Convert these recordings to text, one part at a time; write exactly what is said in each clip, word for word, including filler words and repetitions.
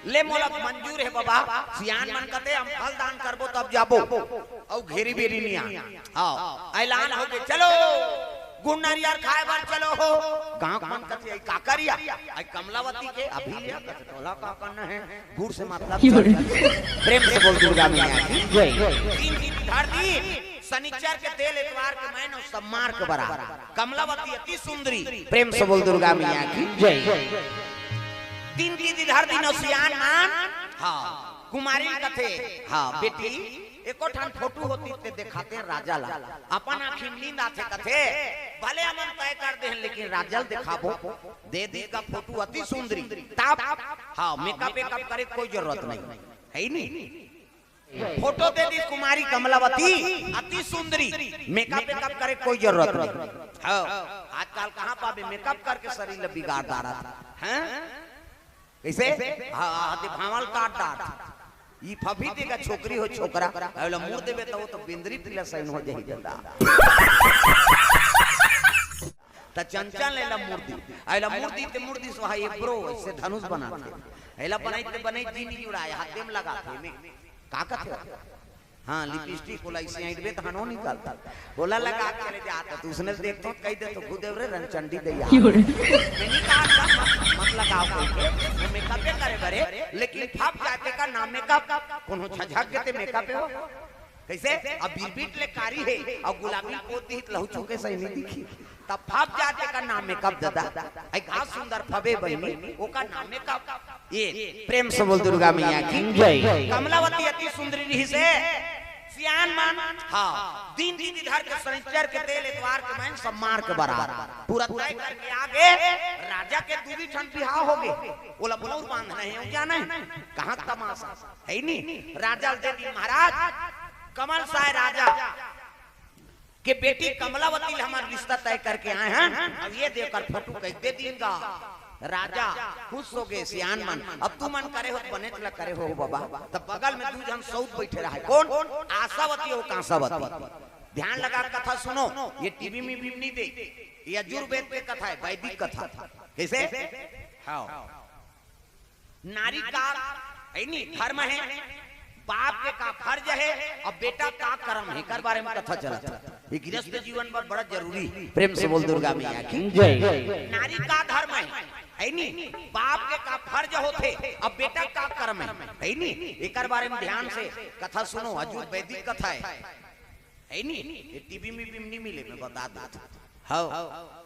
ले मोला मंजूर हे बाबा, सियान मन कथे हम फल दान करबो तब जाबो, अउ घेरी बेरी नइ आ। हाँ, ऐलान होगे, चलो गुड़ नरियर खाए बर चलो हो। गाँव मन कथे, "आई का करिया?" "आई कमलावती के अभी लिया।" कथे, "तोला का करना हे, गुड़ से मतलब चल।" प्रेम से बोल दुर्गा मैया की जय। तीन दिन धर दी, शनिचर के तेल, एतवार के मैन अउ सम्मार के बरार। कमलावती अति सुंदरी, प्रेम से बोल दुर्गा मैया की जय। तीन दिन धर दी नौ सियान मन। हाँ, कुमारी कथे, "हाँ बेटी, एको ठन फोटो होतिस ते देखातेंव राजा ला।" अपन आँखी नींद आथे कथे, "भले हमन तय कर देहन, लेकिन राजा ल देखाबो।" दे दिस गा फोटो अति सुंदरी। तब, हाँ, मेकअप वेकअप करे कोई जरूरत नहीं हे, नहीं। फोटो दे दिस कुमारी कमलावती, अति सुंदरी, मेकअप वेकअप करे कोई जरूरत नहीं। हाँ, आजकल कहाँ पाबे मेकअप करके शरीर ल बिगाड़ डारत हे, हैं? कइसे? हाँ, हाँ, दे भांवल काट डारत। ई फफी दे गा छोकरी हो छोकरा, अइला मुड़ देबे त ओ तो बेंदरी टीला सैन हो जाही दादा। त चंचल एला मुड़ दी, अइला मुड़ दी ते मुड़ दी सो हा ये ब्रो, अइसे धनुष बनाथे। एला बनाई ते बनाई जी नइ जुड़ाय, हाथे में लगाथे में। का कथे? हाँ, लिपस्टिक ओला अइसे ऐंठबे त हनो निकलता। ओला लगा के ले जात, त उसने देखथों कहि देथों, "खुद रे रंगचंडी दैया।" मैं नहीं कहा था, मत, मत लगाओ कोई के। वो मेकअप करे बरे, लेकिन फप जाथे का नाम मेकअप। कोनो झझक के ते मेकअप हे हो? कइसे? अब बिरबिट ले कारी हे, अउ गुलाबी पोत दिही त लहू चुके सही नइ दिखी। तब फप जाथे का नाम मेकअप दादा। आई का सुंदर फबे बहिनी, ओकर नाम मेकअप। ये प्रेम से बोल दुर्गा मैया की जय। कमलावती अति सुंदरी रहिसे। सियान मन, हाँ, दिन दिन धर के शनिचर के तेल, एतवार के मैन सम्मार के बरार। पूरा तय करके आगे राजा के दूजी ठन बिहाव होगे। ओला मउर बांधना हे, अउ जाना हे? कहाँ तमाशा हे नी? राजा ल दे दिस महाराज, कमल साय राजा के बेटी कमलावती ले हमर रिश्ता तय करके आए हन। अब ये दे ओकर फोटो कइसे दे दिस गा। राजा खुश होगे, सियान मन, "अब तुमन करे हो, बनेच ल करे हो बाबा।" तब बगल में दू झन सऊत बइठे रहय। कोन? आशावती अउ कांसावती। ध्यान लगा कथा सुनो, ये टीवी में भी नइ दे, ये यजुर्वेद के कथा हे, वैदिक कथा। कइसे? हाँ। नारी का, हे नी, धर्म हे, बाप के का फर्ज हे, अउ बेटा का करम हे, एकर बारे में कथा चलत हे। ये गृहस्थ जीवन बर बड़ा जरूरी हे। प्रेम से बोल दुर्गा मैया की जय। नारी का धर्म हे, हे नी, बाप के का फर्ज होथे, अउ बेटा का करम हे, हे नी, एकर बारे में ध्यान से कथा सुनो, यजुर्वेदिक कथा हे, हे नी, ये टीवी में भी नइ मिले, मैं बता देथों। हाँ।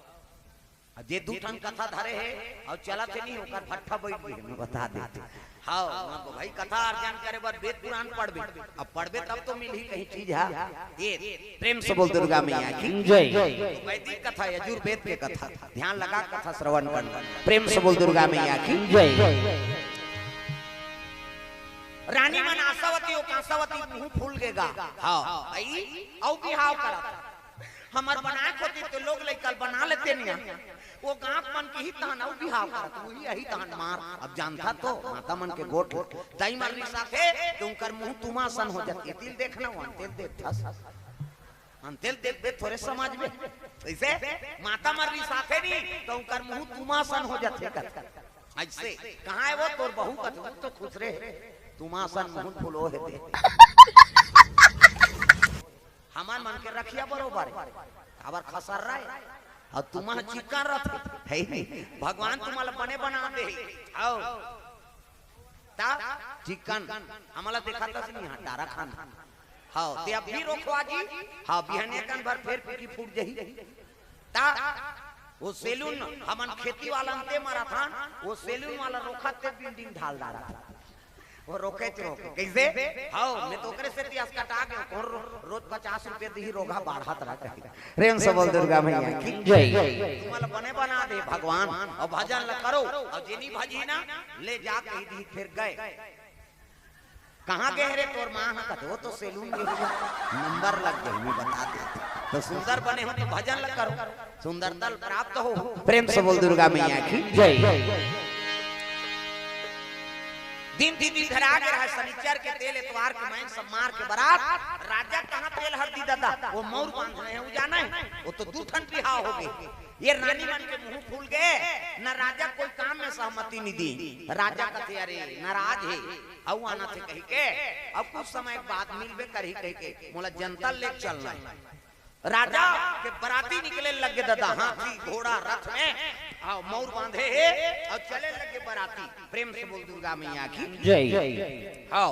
अउ जे दू ठन कथा धरे हे अउ चलत हे नी, ओकर भट्ठा बइठ गे हे, मैं बता देथों। हाँ, मैं भाई कथा अर्जन करे बर वेद पुराण पढ़बे, अब पढ़बे तब तो मिलही कहीं चीज हे। ये प्रेम से बोल दुर्गा मैया की जय। तो वैदिक कथा, यजुर्वेद के कथा, ध्यान लगा कथा श्रवण कर। प्रेम से बोल दुर्गा मैया की जय। रानी मन आशावती अउ कांसावती मुंह फूल गे गा। हाँ, अई, अउ बिहाव करत। हमर बनाए होतिस त लोग लइका ल बना लेतेन या। ओ गाँव मन के ही तहन अउ बिहाव करत, उही अही तहन मार। अब जानथा तो माता मन के गोठ ल। दाई मन रिसाथे त उंकर मुंह तुमा असन हो जाथे। तिल देखना, वो अंते ल देखथस। अंते ल देखबे थोरे समझबे। कइसे? माता मन रिसाथे नी, त उंकर मुंह तुमा असन हो जाथे कथे। अइसे, "कहाँ हे वो तोर बहू?" कथे, "वो तो खुसरे हे, तुमा असन मुंह फुलो हे ते।" हमर मन के रखिया बरोबर हे, काबर खसर्रा हे, अउ तुमा चिक्कन रथे, हे नी? भगवान तुमा ल बने बना दे हे। अउ त चिक्कन, हमला देखाथस नी, हाँ, डारा खाना। हाँ, ते अभी रोखवा जी, हाँ, बिहनिया कन भर फेर पीकी फूट जाही। त वो सैलून, हमन खेती वाला अंते मरथन, वो सैलून वाला रोखत ते बिल्डिंग ढाल डारत। वो रोकेच रोके। कइसे? हाँ, मैं तो ओकरे सेती असकटा गेंव, कोन रो-, रोज पचास रुपया दिही, रोगहा बाढ़त रहा कहीं। प्रेम से बोल दुर्गा मैया की जय। तुमन ल बने बना दे भगवान, अउ भजन ल करो, अउ जेनी भजी ना, ले जा कहि दिही, फेर गए। "कहाँ गे रे तोर माँ ह?" कथे, "वो तो सैलून गे हे, नंबर लग गे हे, मैं बता देथों।" तो सुंदर बने हो तो भजन ल करो, सुंदरता ल प्राप्त हो। प्रेम से बोल दुर्गा मैया की जय। दिन तिथि धरा गे रहय, सनिचर के तेल एतवार के माइन सब मार के बरात। राजा कहाँ तेल हरदी ददा, वो मउर बांधे हे, वो जाने हे, वो तो दू ठन बिहाव हो गे। ये रानी मन के मुंह फूल गे, न राजा कोई काम में सहमति नइ दी। राजा कथे, "अरे, नाराज हे, अउ आना थे," कहि के, "अब कुछ समय बाद मिलबे करही," कहि के, "मोला जनता ले चलना हे।" राजा के बराती निकले लगे ददा, हाथी घोड़ा रथ में, अउ मउर बांधे हे, अउ चले लगे बराती। प्रेम से बोल दुर्गा मैया की जय। हाँ,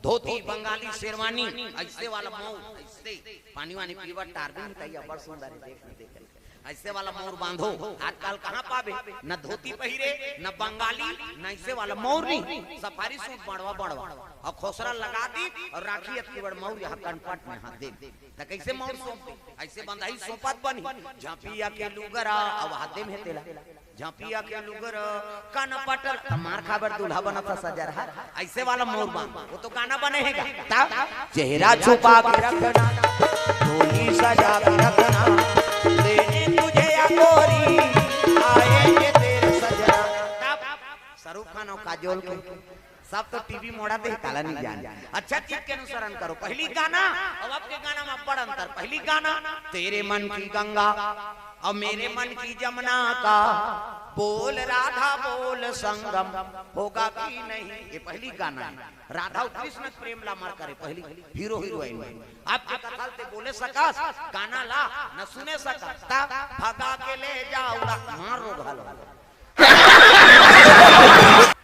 धोती बंगाली शेरवानी, अइसे वाला मउर, अइसे पानी वानी पीवत टार दिन तैया, बड़ सुंदर हे, देख, देख। अइसे वाला मउर बांधो, आजकल कहाँ पाबे? न धोती पहिरे, न बंगाली, न अइसे वाला मउर नहीं, सफारी सूट बड़वा बड़वा, अउ खोसरा लगा दी, अउ राखी अतकी बड़ मउर यहाँ कनपट में हाथ दे। त कइसे मउर सौंप दे? अइसे बंधाही सौंपत बनही। झांपिया के लुगरा, अउ हाथ दे में तेला। झांपिया के लुगरा, कनपट ल, त मार खाबर दूल्हा बनत हे सजरहा। अइसे वाला मउर बांध, वो तो गाना बने हे गा। तब चेहरा छुपा के रखना, डोली सजा के रखना, लेने तुझे या गोरी, आएंगे तेरे सजना। तब शाहरुख खान अउ काजोल के सब तो टीवी मोड़ा दे, काला नइ जाने। अच्छा चीज के अनुसरण करो। पहिली गाना, अउ अब के गाना में बड़ अंतर। पहिली गाना, तेरे मन की गंगा अउ मेरे मन की जमुना का, बोल राधा बोल संगम होगा कि नहीं। ये पहिली गाना हे। राधा अउ कृष्ण के प्रेम ला अमर करे, पहिली हीरो हीरोइन में। अब के कथा ल ते बोले सकस, गाना ला न सुने सकस, त भगा के ले जाओ ला, मार रो घालो।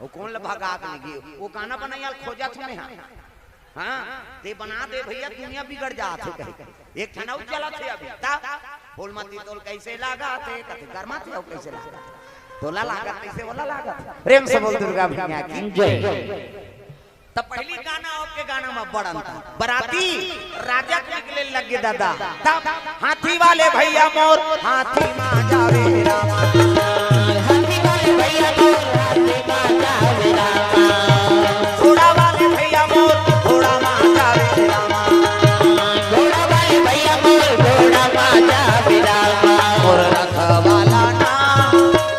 वो कोन ल भगा के लेगे? वो गाना बनइया ल खोजत हूँ मैं, हाँ। हाँ, ते बना दे भइया, दुनिया बिगड़ जात हे कहीं। एक ठन अउ चलत हे अभी, त बोल मती तोल कइसे लागत हे, कथे गरमात हे अउ कइसे लागत हे। तोला लागत कइसे, ओला लागत हे। प्रेम से बोल दुर्गा मैया की जय। त पहिली गाना अउ अब के गाना में बड़ अंतर। बराती राजा के निकले लगे ददा, तब हाथी वाले भइया मोर, हाथी मा जावे रामा। हाथी वाले भइया मोर, हाथी मा जावे रामा। घोड़ा वाले भइया मोर, घोड़ा मा जावे रामा। घोड़ा वाले भइया मोर, घोड़ा मा जावे रामा। मोर रथ वाला ना,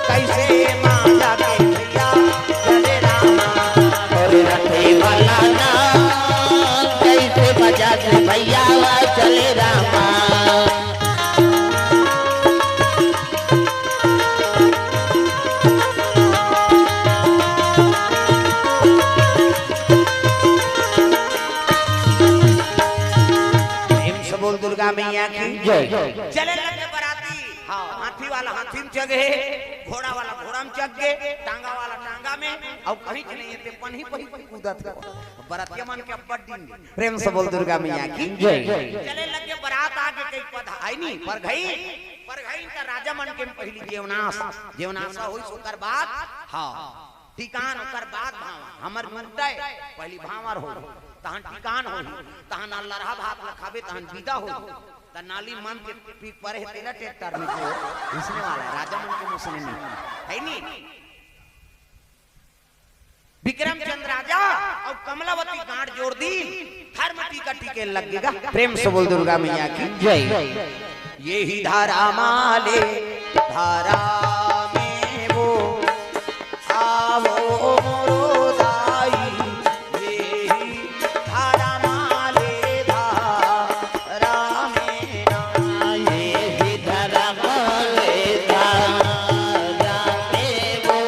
कइसे मा जावे भइया, चले रामा। मोर रथ वाला ना, कइसे बजा के भइया, चले रामा। प्रेम से बोल दुर्गा मैया की जय। चले लगे बराती, हाँ, हाथी वाला हाथी में चघे, घोड़ा वाला घोड़ा में चघ गे, टांगा वाला टांगा में, अउ कहीं के नहीं हे ते पनही पनही कूदत हे। बरतिया मन के अब्बड़ दिन। प्रेम से बोल दुर्गा मैया की जय। चले लगे बरात आगे कई पधाई नी, परघई, परघई त राजा मन के पहिली जेवनास, जेवनास होइस ओकर बाद, हाँ, टिकान ओकर बाद भांवर, हमर मुद्दा हे, पहिली भांवर होही, तहन टिकान होही, तहन अल्लरहा भात ल खाबे, तहन बिदा होही, त नाली मन के पीक परे हे, तेला ट्रैक्टर में जो, उसने वाला, राजा मन के मुसने नहीं, हे नी? विक्रमचंद राजा अउ कमलावती गांठ जोड़ दीन, धरम टीका टीके लग गे गा। प्रेम से बोल दुर्गा मैया की जय। ये ही धरम वाले धरा में वो आवो मोरो दाई, ये ही धरम वाले धरा में ना, ये ही धरम वाले धरा में वो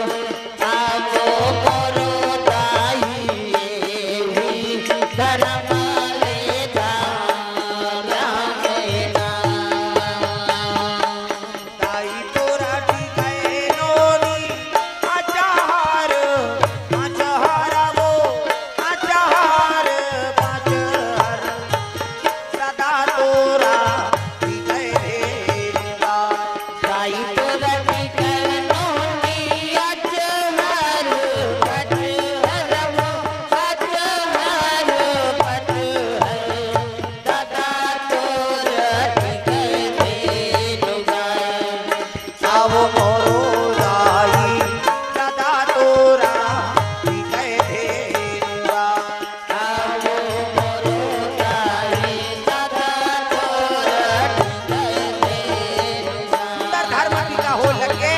सुंदर धरम टीका हो लगे।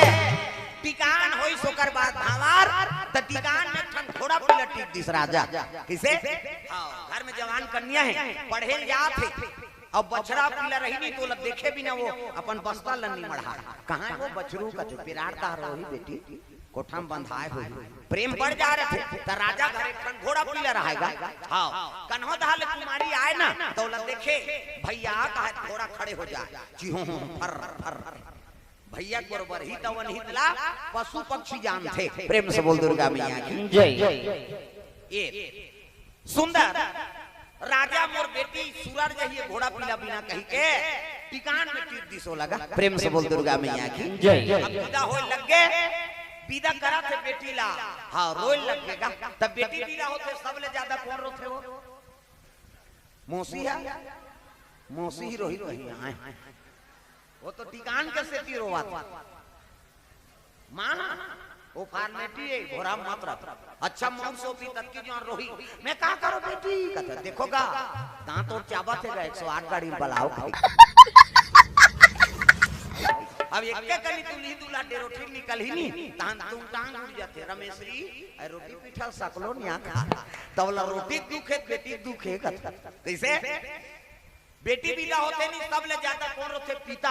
टिकान होइस ओकर बाद भांवर, त टिकान में एक ठन घोड़ा पीला टीप दिस राजा। कइसे? हाँ, घर में जवान कन्या हे, पढ़े ल जात हे, अउ बछड़ा पीला रही नहीं त ओला देखे बिना वो अपन बस्ता ल नी मढ़ा। कहाँ हे वो बछरू कछु? पिरार डहर होही बेटी, कोठा म बंधाय होही। प्रेम बढ़ जा रथे, त राजा घर एक ठन घोड़ा पीला रहय गा। हाँ, कन्हो डहर ले कुमारी आय ना, त ओला देखे, भइया कहा घोड़ा खड़े हो जाय, चिहो फर फर। भइया के बरोबर हित अउ अनहित ला पशु पक्षी जानथे। प्रेम से बोल दुर्गा मैया की। जय। ए सुंदर राजा मोर बेटी सुरर जही ए घोड़ा पीला बिना कहिके टीकान में टीप दिस ओला गा। प्रेम से बोल दुर्गा मैया की। जय। अब विदा होय लग गे, विदा करत हे बेटी ला, हाँ, रोय लग गे गा। तब बेटी विदा होथे, सबले ज्यादा कोन रोथे वो? मौसी हे, मौसी ही रोही कहीं आय। वो तो टीकान के सेती रोवत। माँ, वो formality हे, घोड़ा मत रख। अच्छा, मौस होही तब कि जोन रोही। मैं का करों बेटी? कथे, देखो गा, दांत अउ चाबत हे गा, एक सौ आठ गाड़ी बलाओ। अब एके कनी दुल्ही दूल्हा डेरोठी निकलही नी, तहन टुंग टांग उड़ जाथे। रमेसरी, अरे रोटी पीठा सकलो नी आखा। त ओला रोटी के दुख हे, बेटी के दुख हे, कथे। कइसे? बेटी विदा होथे नी, सबले ज्यादा कोन रोथे? पिता।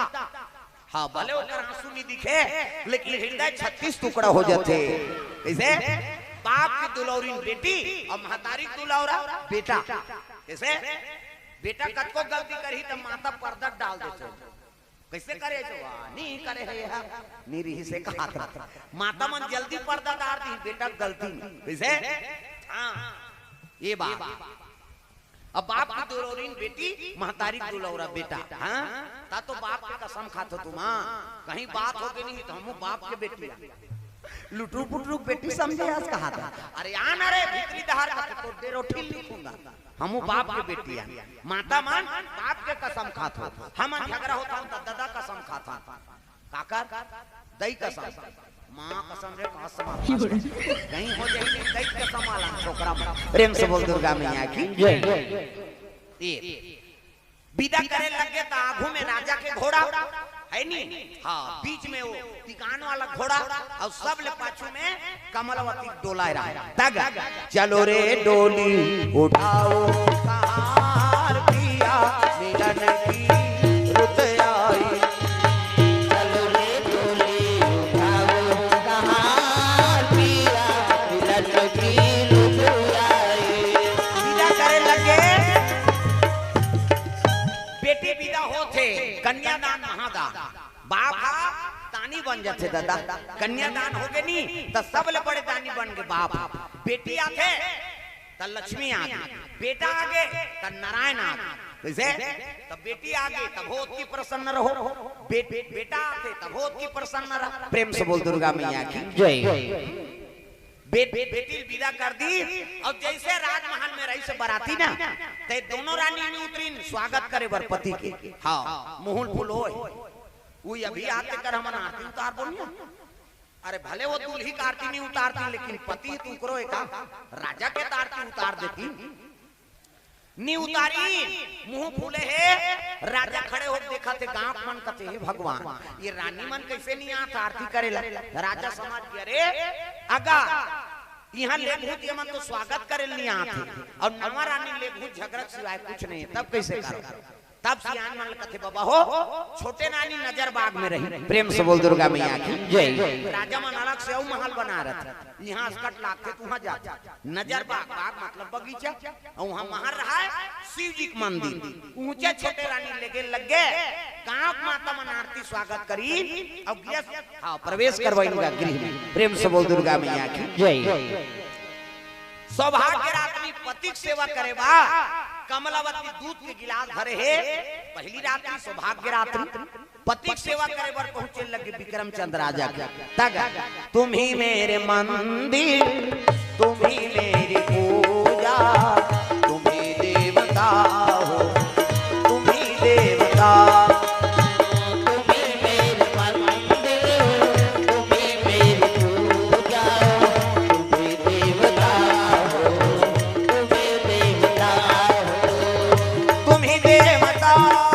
हाँ, भले ओकर आंसू नी दिखे, लेकिन हृदय छत्तीस टुकड़ा हो जाथे। कइसे? बाप के दुलौरिन बेटी अउ महतारी के दुलौरा बेटा। कइसे? बेटा कतको गलती करही त माता पर्दा डाल देथे। कइसे करे हे? वाह, नी करे हे, नी रिहिसे कहात रथे। माता मन जल्दी पर्दा डार दिही बेटा के गलती में। कइसे? हाँ, ए बात। अब बाप के दुलौरिन बेटी, महतारी के दुलौरा बेटा, हाँ? त तो बाप के कसम खाथो तुम, हाँ? कहीं बात होगे नहीं त हमू बाप के बेटी आ। लुटरू पुटरू के बेटी समझे हस कहात हे। अरे आ ना रे, भीतरी डहर का तो डेरोठी लिखूंगा। हमू बाप के बेटी आ। माता मन बाप के कसम खाथो। हमन झगड़ा होथन त ददा कसम खाथन। काकर? दई कसम। माँ कसम रे, कसम। कहीं हो जाही, दई कसम वाला छोकरा मन। प्रेम से बोल दुर्गा मैया की। जय। ए, विदा करे लग गे त आगू में राजा के घोड़ा, हे नी? हाँ, बीच में वो टीकान वाला घोड़ा अउ सबले पाछू में कमलावती डोलाय रहा। तग चलो रे डोली उठाओ कहार पिया मिलन की रुत आई। चलो रे डोली उठाओ कहार पिया मिलन की रुत आई। विदा करे लग गे। बेटी विदा होथे, कन्यादान महादान। बाप ह दानी बन जाथे ददा। कन्यादान होगे नी, त सबले बड़े दानी बन गे बाप। बेटी आथे, त लक्ष्मी आगे। बेटा आगे, त नारायण आगे। कइसे? त बेटी आगे, तभो ओतकी प्रसन्न रहो। बे-, बेटा आथे, तभो ओतकी प्रसन्न रह। प्रेम से बोल दुर्गा मैया की। जय। बे-, बे-, बेटी ल विदा कर दिस, अउ जइसे राजमहल में रहिस बराती ना, त दोनों रानी नी उतरिन स्वागत करे बर पति के। हाँ, मुहुल फुल होय। वो अभी आथे कर हमन आरती उतार बोलिया। अरे भले वो दूल्ही के आरती नी उतारतिन, लेकिन पति तो उकरो एका राजा के त आरती उतार देतिन। नी उतारिन, मुंह फूले हे, राजा खड़े होके देखथे, गांव के मन कथे, "हे भगवान, ये रानी मन कइसे नी आत आरती करे ला?" राजा समझ गे, "अरे, अगा, इहां लेगहूं त ये मन तो स्वागत करे ल नी आत हे, अउ नवा रानी लेगहूं झगरा के सिवाय कुछ नहीं हे, तब कइसे करों?" तब सियान मन ल कथे, "बबा हो, छोटे रानी नजर बाग में रही।" प्रेम से बोल दुर्गा मैया की। जय। राजा मन अलग से अउ महल बना रथे, इहां असकट लागथे, तुहां जाथे। नजर बाग, बाग मतलब बगीचा, अउ उहां महल रहय, शिव जी के मंदिर। उहंचे छोटे रानी लेगे लग गे, गांव के माता मन आरती स्वागत करिन, अउ गिरस, हाँ, प्रवेश करवाइन गा गृह में। प्रेम से बोल दुर्गा मैया की। जय। सौभाग्य रात्रि पति के सेवा करे बर कमलावती दूध के गिलास धरे हे। पहली रात्रि सौभाग्य रात्रि। पति के सेवा करे बर पहुंचे लगे विक्रमचंद राजा के। तग, तुम ही मेरे मंदिर, तुम ही मेरी पूजा, तुम ही देवता हो, तुम ही देवता। तुम ही मेरे मंदिर, तुम ही मेरी पूजा, तुम ही देवता हो, तुम ही देवता हो। तुम ही देवता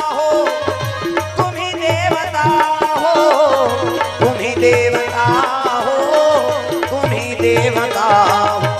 हो, तुम ही देवता हो, तुम ही देवता हो, तुम ही देवता हो।